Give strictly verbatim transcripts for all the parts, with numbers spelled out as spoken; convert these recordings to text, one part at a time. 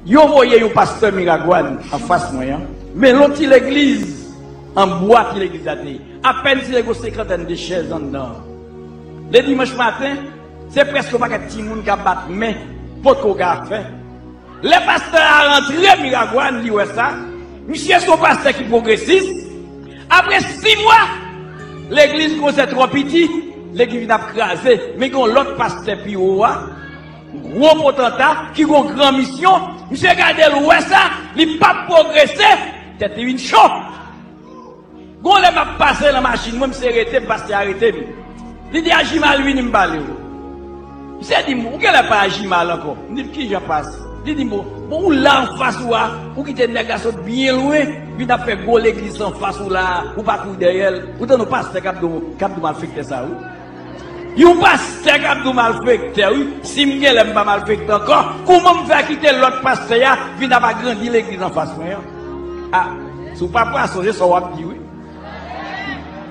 Yo voye yon pastè Miragwàn anfas mwen an, men yon ti legliz an bwa ti legliz la te ye. Apèn si te gen yon senkantèn de chèz anndan an. Ledimanch maten, se prèske yon pakèt timoun k ap bat men, potko ka fè. Lè pastè a rantre Miragwàn, li wè sa. Misye se yon pastè ki pwogresis. Apre sis mwa, legliz kòmanse twò piti, legliz vin ap kraze. Men gen yon lòt pastè pi wo a, gwo potanta, ki gen yon gran misyon. Misye gade l, wè sa, li p ap pwogrese, tèt li vin cho. Gon lè m ap pase nan machin mwen, misye rete m, pastè a rete m. Li di, "Ajimal, vini m pale w." Misye di m, "Ou genlè pa Ajimal ankò?" M di l, "Kijan pas?" Li di m, "Bon, bon, ou la anfas ou a, ou kite nèg la sot byen lwen, vin ap fè gwo legliz anfas ou la, ou pa kouri dèyè l. Ou tann yon pastè k ap di w, k ap di w malfektè sa, wi." Yon pastè k ap di w malfektè, wi. Si m genlè m pa malfektè ankò, kouman m fè kite lòt pastè a vin ap agrandi legliz anfas mwen an? A, si w pa pwason, se sa w ap di, wi.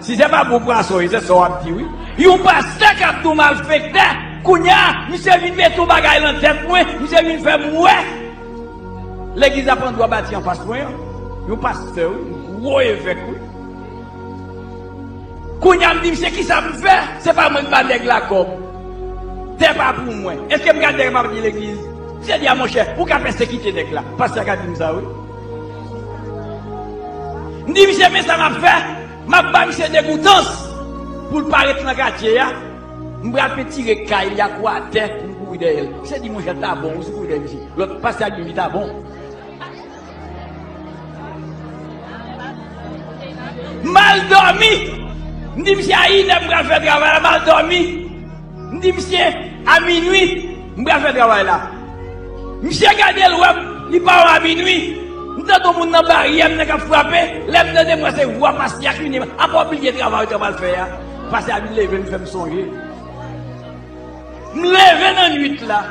Si se pa bon pwason, se sa w ap di, wi. Yon pastè k ap di w malfektè, kounye a, misye vin mete yon bagay nan tèt mwen, misye vin fè m wè legliz la pran dwa bati anfas mwen an. Yon pastè, wi, yon gwo evèk, wi. Kounye a, m di misye, "Kisa m fè? Se pa mwen k ba nèg la kòb. Tè pa pou mwen. Èske m ka tè pa di legliz?" Misye di, "A monchè, ou ka pèsekite nèg la." Pastè a ka di m sa, wi. M di misye, "Men sa m ap fè, m ap ba misye degoutans pou l pa ret nan katye a. M pral pentire kay li ak wotè pou m kouri dèyè l." Misye di, "Monchè, ta bon, ou si kouri dèyè misye." Lòt pastè a di m, "Li ta bon." M al dòmi. M di misye, "A inè m pral fè travay la." M al dòmi. M di misye, "A minwi m pral fè travay la." Misye gade l, wè m, li pa wè a minwi. M tande yon moun nan baryè m nan k ap frape. Lè m tande, m wè se vwa pastè a ki vini. "A pa w bliye travay ou t ap al fè a?" Pastè a vin leve m, fè m sonje. M leve nan nuit la.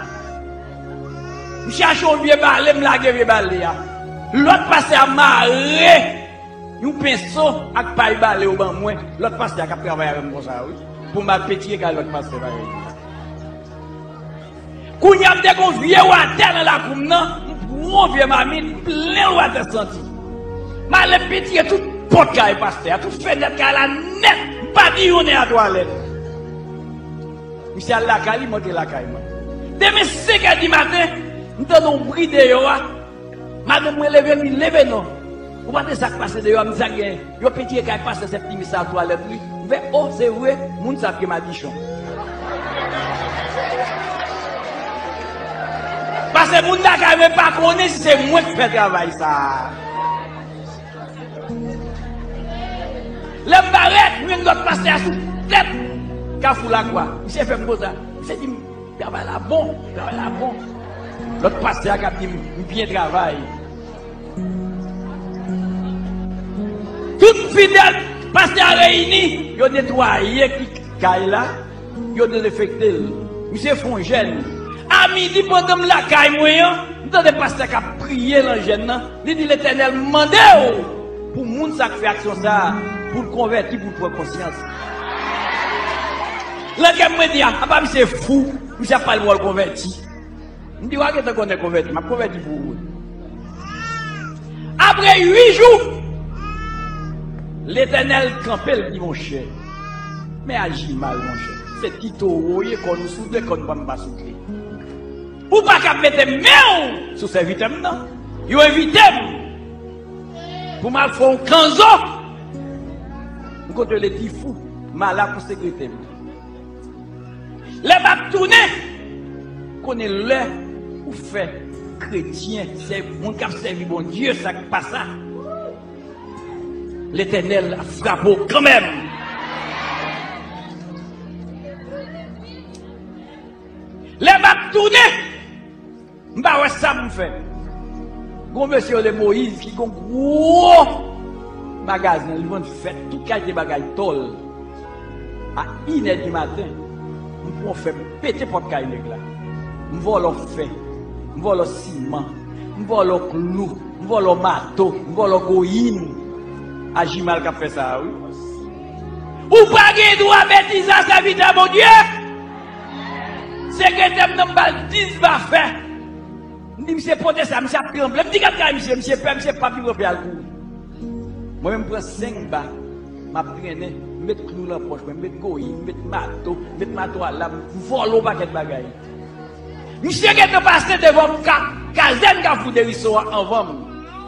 M chache yon vye bale, m lage vye bale a. Lòt pastè a mare yon penso ak pay bale yo ban mwen. Lòt pastè a k ap travay avè m konsa, wi. Pou m al pentire kay lòt pastè bagay. Kounye a, m te gen yon vye wotè nan lakou m nan, m pran yon vye mamit, m plen l wotè santi. M ale m pentire tout pòt kay pastè a, tout fenèt kay la nèt, m pa gen youn nan twalèt. Misye al lakay li, m antre lakay mwen. Demen senk è di maten, m tande yon bri deyò a. Madanm mwen leve m, li leve non. Ou pa tande sa k pase deyò a, m di sa k genyen. Yo pentire kay pastè Sèptimis sa twalèt li. M fè, o, se vre, moun sa ap gen madichon. Paske moun lakay mwen pa konnen si se mwen k fè travay sa a. Lè m parèt, m jwenn lòt pastè a sou tèt Kafou Lakwa. Misye fè m konsa. Misye di m, "Travay la bon, travay la bon." Lòt pastè a k ap di m, "M byen travay." Tout fidèl pastè a reyini, yo netwaye ki kay la, yo dezenfekte l. Misye fè yon jèn. A midi, pandan m lakay mwen an, m tande pastè k ap priye nan jèn nan. Li di, "Letènèl mande w pou moun sa k fè aksyon sa a, pou l konvèti, pou l pran konsyans." Nan kè m, mwen di, "A, apa misye fou, misye ap pale m w al konvèti." M di, "W a gentan konnen konvèti, m ap konvèti pou ou." Apre uit jou, Letènèl kanpe, l di, "Monchè, men Ajimal, monchè. Se ti towo w ye, kòn ou soudle, kòn pa m pa soudle. Ou pa ka mete men w sou sèvitè m nan. Yo envite m pou m al fè yon kanzo. M kontwole ti fou, m al la pou sekretè m." Lè m ap tounen, konnen lè ou fè kretyen, sè moun k ap sèvi Bondye, sa k pa sa, Letènèl ap frape w kanmenm. Lè m ap tounen, m pa wè sa m fè. Gon mesye yo rele Moyiz ki gon gwo magazen, li vann fèt, tout kalite bagay, tòl. A inè di maten, m pran fè, m pete pòt kay nèg la. M vòlò fè, m vòlò siman, m vòlò klou, m vòlò mato, m vòlò goyin. Ajimal k ap fè sa a, wi. Ou pa gen dwa betize a, sèvitè Bondye. Sekretè m nan, m ba l dis bafè. M di misye pote sa, misye ap tranble. M di gad kay misye, misye pè, misye pap li pran pye al kouri. Mwen menm m pran senk ba, m ap trennen, m met klou nan pòch mwen, m met goyi, m met mato, m met mato alam, m vòlò yon pakèt bagay. Misye gentan pase devan ka, kazèn Kafou Deriso a anvan m.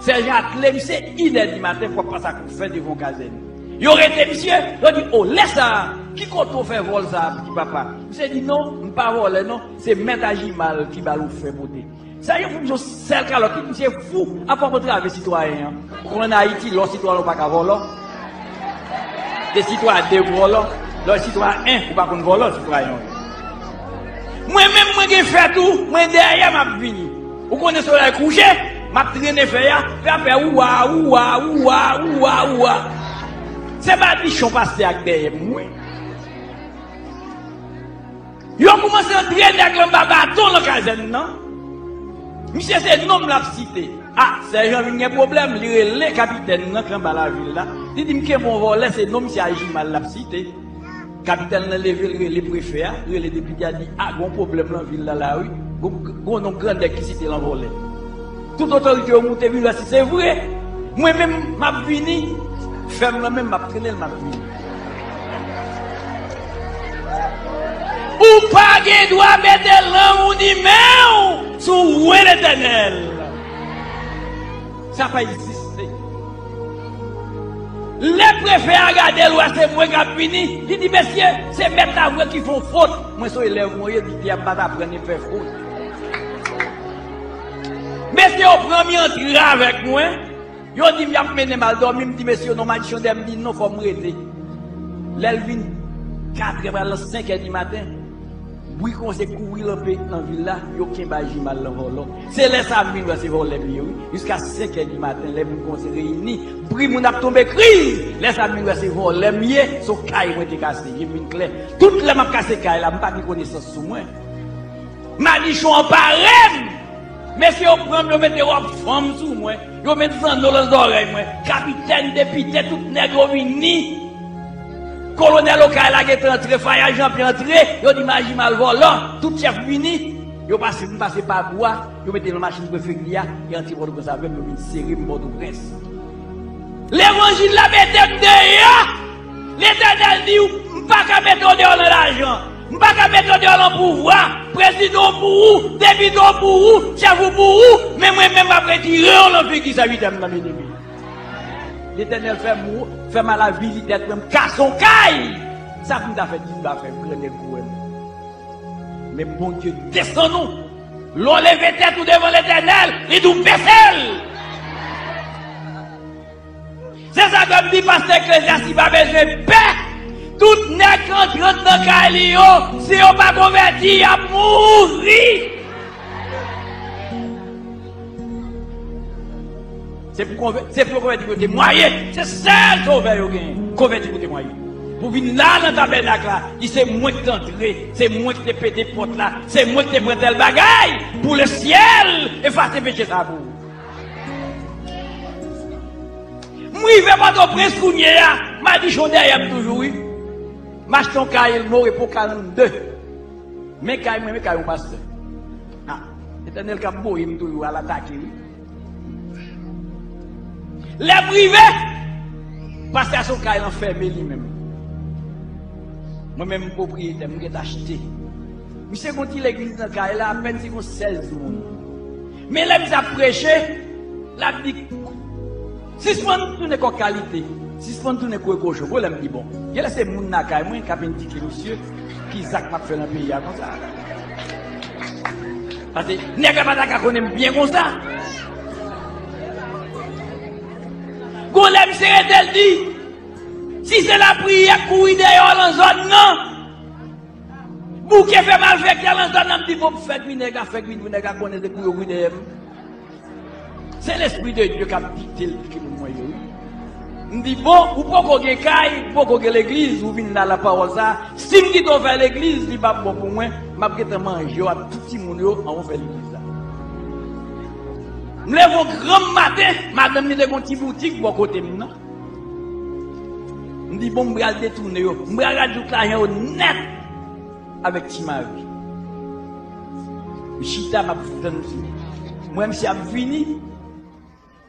Sèjan Atle, misye inè di maten, fòk pase ak yon fè devan kazèn. Yo rete misye, yo di, "O, lè sa a, ki kote w fè vòl sa a, piti papa?" Misye di, "Non, m pa vòlè non, se mèt Ajimal ki ba l yon fè pote." Sèjan fout misye yon sèl kalòt, misye fou, apa w konn travay sitwayen an. Ou konn ann Ayiti, lè w sitwayen ou pa ka vòlò. Se sitwayen de vòlò, lè w sitwayen en, ou pa konn vòlò sitwayen an. Mwen menm, mwen gen fè tou, mwen dèyè m ap vini. Ou konnen solèy kouche, m ap trennen fè a, fè a fè ouwa, ouwa, ouwa, ouwa, ouwa. Se madichon pastè ak dèyè m, wi. Yo koumanse antre nèg lan anba baton nan kazèn nan. Misye se non m l ap site. A, sèjan vin gen pwoblèm, li rele kapitèn nan k anba lavil la. Li di m kenbe yon vòlè, se non misye Ajimal l ap site. Kapitèn lan leve, l rele prefè a, rele depite a, di, "A, gon pwoblèm nan vil la la wi. Gon, gon non grandèg ki site lan vòlè." Tout otorite yo moute vin wè si se vre. Mwen menm, m ap vini. Fè m lan menm, m ap trennen l, m ap vini. Ou pa gen dwa mete lang ou ni men w sou wen Letènèl. Sa pa egziste. Lè prefè a gade l, wè se mwen k ap vini, li di, "Mesye, se mèt la vre ki fè w fot." Mwen se yon elèv mwen ye, di, "Pye a m pa t aprann e fè fot." Mesye yo pran m, y antre avèk mwen. Yo di m y ap mennen m al dòmi, m di mesye yo non, madichon dèyè m, di non, fò m rete. Lè l vin katrè pral nan senkè di maten, bri kòmanse kouri lan peyi, nan vil la, yo kenbe Ajimal lan vòlò. Se lè sa a m vin wè se vòlè m ye, wi. Jiska senkè di maten, lè moun kòmanse reyini, bri moun ap tonbe kriz. Lè sa a m vin wè se vòlè m ye, se yon kay mwen te kase, je m vin klè. Tout lè m ap kase kay la, m pa gen konesans sou mwen. Madichon anpare m. Mesye yo pran m, yo mete wòb fanm sou mwen. Yo met zanno lan zòrèy mwen. Kapitèn, depite, tout nèg yo vini. Kolonèl Okay la gentan antre, Fayad Jean Pierre antre. Yo di m Ajimal vòlò. Tout chèf vini. Yo pase, m pase pa bwa. Yo mete nan machin preferi a. E antre Pòtoprens avè m, yo vin sere m Pòtoprens. Levanjil la mete m deyò. Letènèl di, "M pa ka mete w deyò nan lajan. M pa ka mete w deyò nan pouvwa. Prezidan w pou ou, depite w pou ou, chèf ou pou ou, men mwen menm m ap retire w nan figi sèvitè m nan, byeneme." Letènèl fè m, fè m al avili tèt mwen, m kase yon kay. Sa pou m ta fè, di m ta fè, grandèg kou wè m. Men Bondye desann ou. Lè w leve tèt ou devan Letènèl, li di w bese l. Se sa ke m di pastè Eklezyas, li pa bezwen pè. Tout nèg k antre anndan kay li yo, si yo pa konvèti, y ap mouri. Se pou konvè-, se pou yo konvèti pou yo temwaye. Se sèl sovè yo genyen. Konvèti pou temwaye. Pou vin la nan tabènak la, di se mwen ki te antre, se mwen ki te pete pòt la, se mwen ki te pran tèl bagay pou lesyèl efase peche sa pou ou. M rive Pòtoprens kounye a, madichon dèyè m toujou, wi. M achte yon kay, Mo Repo karannde. Men kay mwen, men kay yon pastè. A, Letènèl k ap voye m toujou al atake, wi. Lè m rive, pastè a se yon kay lan fèmen li menm. Mwen menm, m pwopriyetè, m gentan achte. Misye gon ti legliz nan kay la, apèn si gon sèz moun. Men lè misye ap preche, l ap di, "Sispann tounen kòk kalite, sispann tounen kouri kochon." Bon, lè m di, "Bon, genlè se moun lakay mwen k ap endike misye ki zak m ap fè nan peyi a konsa." Paske nèg la pa ta ka konnen m byen konsa. Gon lè misye rete l di, "Si se lapriyè k kouri dèyè w lan zòn nan, bouke fè malfektè lan zòn nan," m di, "Bon, m fè gri nèg la, fè gri pou nèg la konnen se kou yo gri dèyè m." Se Lespri de Dye k ap dikte l ki moun mwen ye, wi. M di, "Bon, ou poko gen kay, ou poko gen legliz, ou vin la, lapawòl sa a. Si m kite w fè legliz, li p ap bon pou mwen, m ap gentan manje w ak tout timoun yo anvan w fè legliz la." M leve yon granm maten, madanm li te gon ti boutik bò kote m nan. M di, "Bon, m pral detounen yo. M pral rale tout lajan yo nèt avèk Ti Mari." M chita, m ap tann misye. M wè misye ap vini.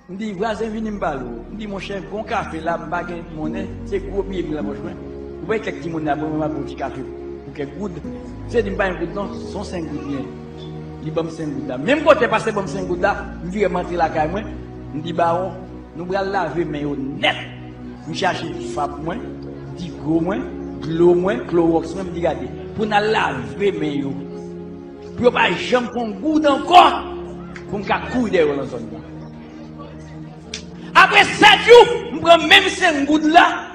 M di, "Vwazen, vini m pale w." M di, "Monchè, gon kafe la, m pa gen monnen, se gwo biye m gen nan pòch mwen. Ou bay kèk timoun la, mwen, mwen ap ba w ti kafe pou kèk goud." Misye di, "M pa gen goud non, se yon senk goud m gen." Li ban m senk goud la. Menm kote pastè ban m senk goud la, m vire m antre lakay mwen, m di, "Bawon, nou pral lave men yo nèt." M chache fab mwen, digo mwen, dlo mwen, klowòks mwen, m di, "Gade, pou n al lave men yo, pou yo pa janm fè yon goud ankò, pou m ka kouri dèyè yo nan zòn nan." Apre sèt jou, m pran menm senk goud la,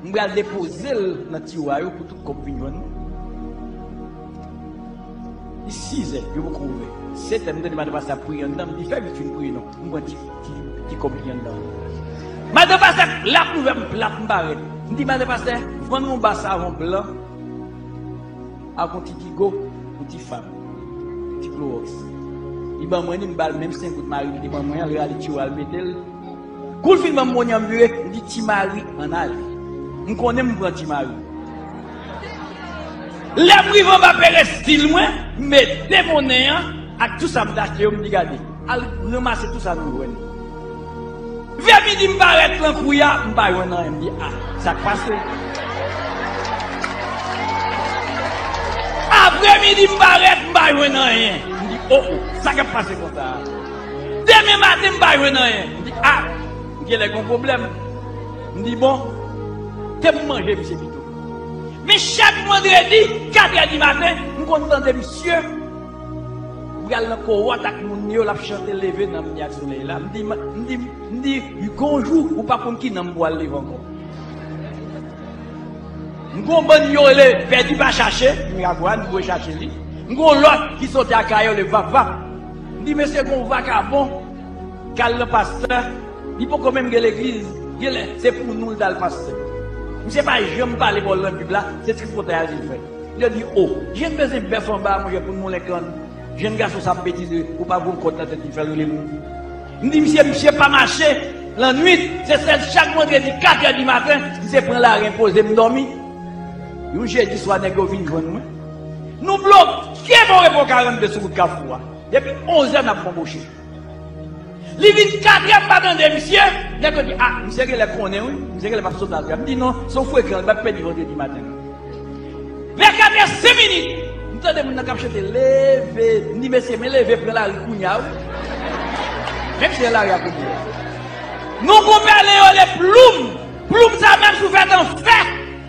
m pral depoze l nan tiwa yo pou tout kòb vin jwenn mwen. Li sizè, yo poko ouvè. Setè, m tande madan pastè ap priye anndan, m di, "Fè vit vin priye non." M pran ti, ti, ti kòb li anndan. Madan pastè, l ap ouvè, m plat, m parèt. M di, "Madan pastè, vann yon ba savon blan ak yon ti digo, yon ti fab, yon ti klowòks." Li ban mwen li, m ba l menm senk goud mari li te ban mwen an, l rale tiwa l mete l. Kou l fin ban m monnen an, m vire, m di, "Ti mari, ann ale." M konnen m pran ti mari. Lè m rive anba perestil mwen, m mete monnen an ak tou sa m t achte yo, m di, "Gade, al ranmase tou sa nou jwenn." Vè midi m parèt lan kouya, m pa jwenn anyen, m di, "A, sa k pase?" Apre midi m parèt, m pa jwenn anyen, m di, "O, o, sa k ap pase konsa a?" Demen maten, m pa jwenn anyen. M di, "A, m genlè gen yon pwoblèm." M di, "Bon, te m manje misye pito." Men chak vandredi, katrè di maten, m konn tande misye pral nan kowòt ak moun li yo, l ap chante leve nanm li ak solèy la. M di, m di, m di, "Gon jou, ou p ap konn ki nanm pou al leve ankò." M gon bann yo rele Pèdi pa chache, Miragwàn, m voye chache li. M gon lòt ki soti Akayè, yo rele Vap Vap. M di, "Mesye, gon vakabon k al nan pastè, li poko menm gen legliz, genlè se pou nou l t al pastè." Misye pa janm pale bò l nan Bib la, se tripotay al di l fè. Yo di, "O, jèn bezwen bèf anba a, monchè, pou nou moulen kann. Jèn gason sa ap betize, ou pa gon kòd nan tèt li fè l rele moun." M di, "Misye, misye pa mache lannwit, se sèl chak vandredi katrè di maten, misye pran lari enpoze m dòmi." Yon jedi swa, nèg yo vin jwenn mwen. Nou bloke bò repo karannde sou wout Kafou a. Depi onzè n ap konboche. Li vin katrè, m pa tande misye. Nèg yo di, "A, misye genlè konnen, wi. Misye genlè p ap sot atrè." M di, "Non, se yon frekan, li p ap pèdi vandredi maten." Vè katrè senk minit, m tande moun nan k ap chante, "Leve." M di, "Mesye, men leve pran lari kounye a, wi." Menm si nan lari a kounye a. Nou gon pèlen yo rele Ploum. Ploum sa menm si w fè tan fè,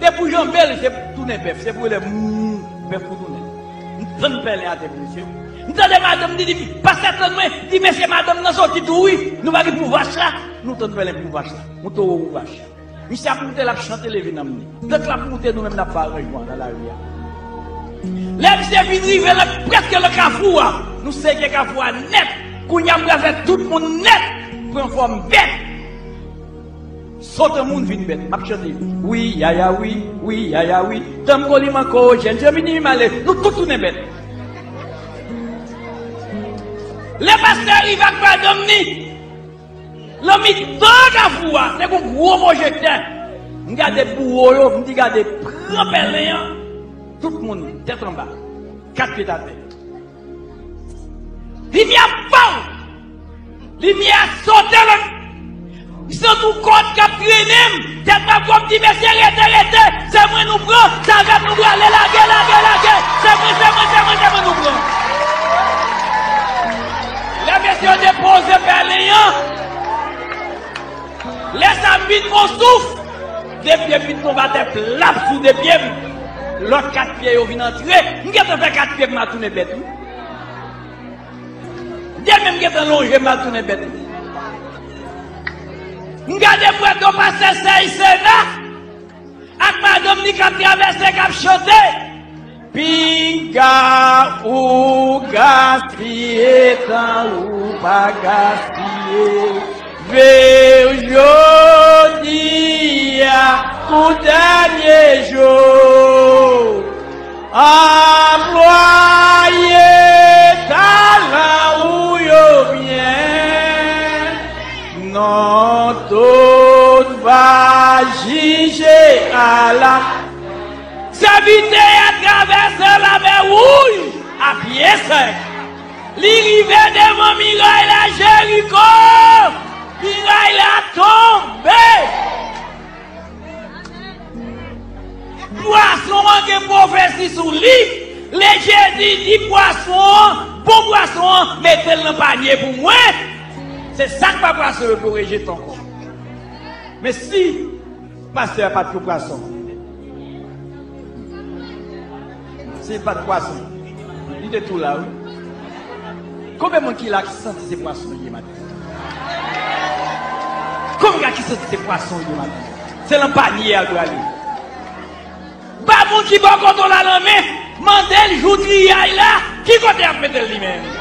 depi w janbe l, se tounen bèf. Se pou rele, "Mm, bèf pou tounen." M tann pèlen atè pou misye. M tande madanm li di, "Pastè, tann mwen." Di, "Mesye, madanm nan soti tou, wi. Nou pa gen pou vach la." Nou tann pèlen pou vach la. Yon towo pou vach. Misye ap moute, l ap chante leve nanm li. Tank l ap moute, nou menm n ap fè aranjman nan lari a. Lè misye vin rive nan, prèske nan kafou a, nou seke kafou a nèt. Kounye a m pral fè tout moun nèt pran fòm bèt. Sot an moun vin bèt. M ap chante. Wi, yaya, wi, wi, yaya, wi. Tanm kolimanko, jèn jemini male. Nou tout tounen bèt. Lè pastè rive ak madanm ni, nan mitan kafou a, te gon gwo pwojektè. M gade bouwo yo, m di gade pran pèlen an. Tout moun, tèt anba, kat pye atè. Limyè a pow! Limyè a sote lè m santi yon kòd k ap trennen m. Tèt mwen ap gwo, m di, "Mesye, rete, rete! Se mwen nou pran! Se avè m nou prale! Lage, lage, lage! Se mwen, se mwen, se mwen, se mwen nou pran!" Lè mesye yo depoze pèlen an, lè sa m vin pran souf, de pye m vin tonbe atè plap sou de pye m. Lòt kat pye yo vin antre. M gentan fè kat pye m a tounen bèt, wi. De men m gentan lonje m a tounen bèt, wi. M gade m wè do pastè Sèy Sena ak madanm li k ap travèse, k ap chante. Pinga ou gaspiye tan, ou pa gaspiye. Veye jodi a pou dènye jou. Anplwaye talan ou yo byen. Non, tout va jije a la. Sèvitè a travèse lamè wouj a pye sèk. Li rive devan miray la, Jeriko. Miray la tonbe. Pwason an gen pwofesi sou li. Lè Jezi di pwason an, bon pwason an, mete l nan panye pou mwen. Se sa k pa pwason yo pou rejete ankò. Men si pastè a pa t yon pwason, si l pa t pwason, li te tou la, wi. Konbyen moun ki la ki santi se pwason li ye maten? Konbyen ki santi se pwason li ye maten? Se nan panye a l prale. Ba moun ki bò kote w la lanmen, mande l jou triyay la, ki kote y ap mete l li menm?